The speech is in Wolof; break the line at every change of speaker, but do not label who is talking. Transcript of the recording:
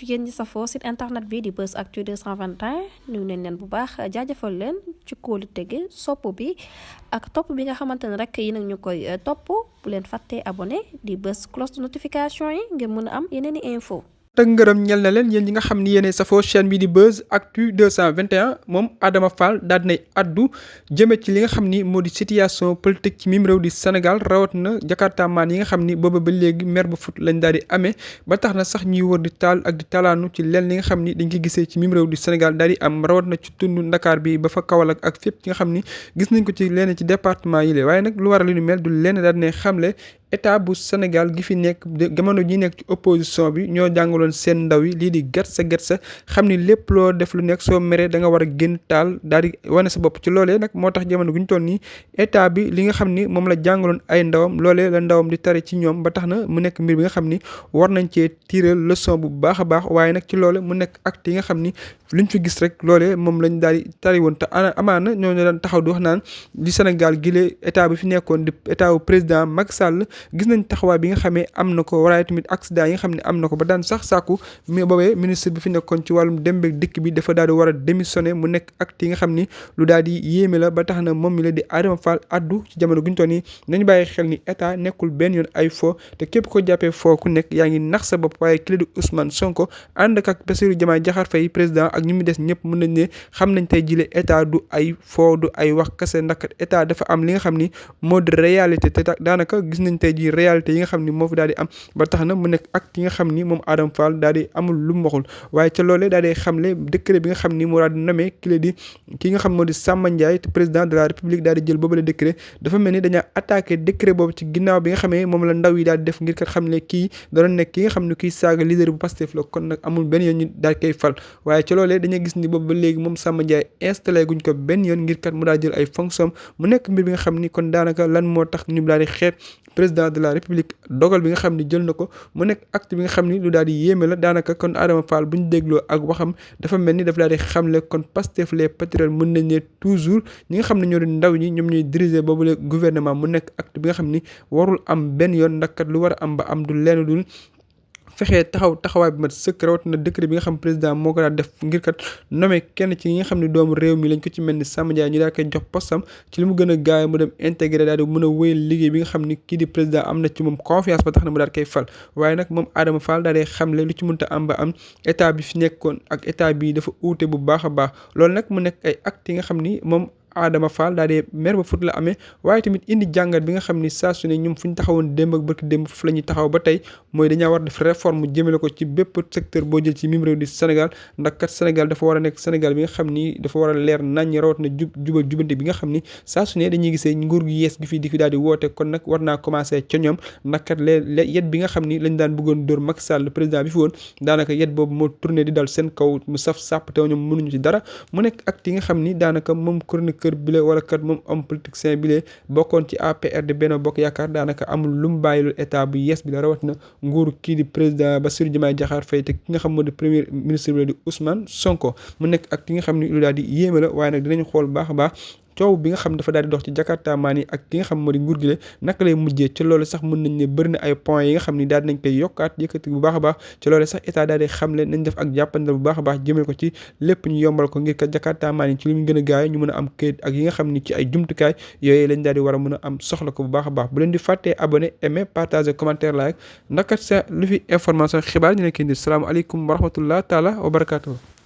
yéen ñi safoo site internet bi di Buzz Actu 221 ñu neen leen bu baax jaajëfal leen ci kóolu tege sopp bi ak topp bi nga xamante ne rek yi nag ñu koy topp bu leen fàttee abonné di bës cloche de notification yi ngir mën a am yeneen i info
te ngërëm ñel na leen yéen ñi nga xam ni yéene safoo chaîne bi di Buzz Actu 221 moom Adama Fall daal dinay addu jëme ci li nga xam ni moo di situation politique ci mim réew di Sénégal rawat na jakartamaan yi nga xam ni booba ba léegi mer ba fut lañ daal di amee ba tax na sax ñuy wër di taal ak di talaanu ci leen li nga xam ni dañ ko gisee ci mim réew di Sénégal daal di am rawat na ci tund Ndakaar bi ba fa Kaolack ak fépp ci nga xam ni gis nañ ko ci leen ci département yi waaye nag lu waral lu ni mel du leen daal ne xamle état bu Sénégal gi fi nekk jamono ji nekk ci opposition bi ñoo jàngaloon seen ndaw yi lii di gatsa xam ni lépp loo def lu nekk soo meree da nga war a génn taal daal di wane sa bopp ci loolee nag moo tax jamono gu ñu toll nii état bi li nga xam ni moom la jàngaloon ay ndawam loolee la ndawam di tare ci ñoom ba tax na mu nekk mbir bi nga xam ni war nañ cee tirer leçon bu baax a baax waaye nag ci loole mu nekk acte yi nga xam ni luñ fi gis rek loolee moom lañ daal di tari woon te amaana ñoo daan taxaw di wax naan di Sénégal gile état bi fi nekkoon di état wu président Macky Sall gis nañ taxawaay bi nga xamee am na ko waaye tamit accident yi nga xam ne am na ko ba daan sax sàkku mais boobee ministre bi fi nekkoon ci wàllum dem beeg dikk bi dafa daal di war a démissionner mu nekk acte yi nga xam ni lu daal di yéeme la ba tax na moom mi la di Adama Fall addu ci jamono gu ñu toll nii nañu bàyyi xel ni état nekkul benn yoon ay fo te képp ko jàppee foo ku nekk yaa ngi nax sa bopp waaye kii di Ousmane Sonko ànd ak Bassirou Diomaye Diakhar Faye président ak ñu mu des ñëpp mën nañ ne xam nañ tey jile état du ay foo du ay wax kese ndax état dafa am li nga xam ni moo di réalité te daanaka gis nañ tey ji réalité yi nga xam ni moo fi daal di am ba tax na mu nekk acte yi nga xam ni moom Adama Fall daal di amul lu mu waxul waaye ca loolee daal di xamle décret bi nga xam ni moo daal di nommé ki nga xam moo di Samba Ndiaye te président de la république daal di jël boobale décret dafa mel ni dañaa attaqué décret boobu ci ginnaaw bi nga xamee moom la ndaw yi daal di def ngir kat xam ne kii da doon nekk ki nga xam ne kii saaga leader bu Pastef la kon nag amul benn yoon ñu daal koy fal waaye ca loolee dañuy gis ni boobu ba léegi moom Samba Ndiaye installé guñ ko benn yoon ngir kat mu daal jël ay fonction mu nekk mbir bi nga xam ni kon daanaka lan moo tax ñu daal di xeet président de la république dogal bi nga xam ni jël na ko mu nekk acte bi nga xam ni lu daal di yéeme la daanaka kon Adama Fall bu ñu dégloo ak waxam dafa mel ni daf daal di xamle kon Pastef les patriotes mën nañ ne toujours ñi nga xam ne ñoo di ndaw ñi ñoom ñooy diriger boobu le gouvernement mu nekk acte bi nga xam ni warul am benn yoon ndax kat lu war a am ba am du lenn dul fexee taxawaay bi mat sëkk rawatina décret bi nga xam président moo ko daal def ngir kat nommé kenn ci ñi nga xam ne doomu réew mi lañ ko ci mel ni Samba Ndiaye ñu daal koy jox postam ci li mu gën a gaaw mu dem intégré daal di mën a wéyal liggéey bi nga xam ni kii di président am na ci moom confiance ba tax na mu daal koy fal waaye nag moom Adama Fall daal di xamle lu ci mënta am ba am état bi fi nekkoon ak état bi dafa uute bu baax a baax loolu nag mu nekk ay actes yi nga xam ni moom Adama Fall daal di mer ba fut la amee waaye tamit indi jàngat bi nga xam ni saa su ne ñoom fu ñu taxawoon démb ak barki démb fu la ñuy taxaw ba tey mooy dañaa war def réforme jëmale ko ci bépp secteur boo jël ci mim réew di Sénégal ndax kat Sénégal dafa war a nekk Sénégal bi nga xam ni dafa war a leer naññ rawat na jubal jubante bi nga xam ni saa su ne dañuy gisee nguur gi yees gi fii di fi daal di woote kon nag war naa commencé ca ñoom ndax kat yet bi nga xam ni lañ daan bëggoon dóor Macky Sall président bi fi woon daanaka yet boobu moo tourné di dal seen kaw mu saf sàpp te ñoom mënuñu ci dara mu nekk acte yi nga xam ni daanaka moom chroniqueur bile wala kat moom homme politicien bile bokkoon ci APR de Benno Bokk Yaakaar daanaka amul lu mu bàyyilul état bu yees bi la rawat na nguuru kii di président Bassirou Diomaye Diakhar Faye te ki nga xam moo di premier ministre bi la di Ousmane Sonko mu nekk ak ki nga xam ni lu daal di yéeme la waaye nag dinañu xool baax a baax coow bi nga xam dafa daal di dox ci Jakarta maan yi ak ki nga xam moo di nguur gi la naka lay mujjee ci loolu sax mën nañ ne bëri na ay points yi nga xam ni daal dinañ koy yokkaat yëkkati bu baax a baax ci loolu sax état daal di xamle nañ def ak jàppandal bu baax a baax jëmee ko ci lépp ñu yombal ko ngir kat Jakarta maan yi ci li mu gën a gaaw ñu mën a am këyit ak yi nga xam ni ci ay jumtukaay yooyu lañ daal di war a mën a am soxla ko bu baax a baax bu leen di fàttee abonné aimer partager commentaire like ndax kat sa lu fi information xibaar ñu ne kii di salaamaaleykum wa rahmatullah taala wa barakatuh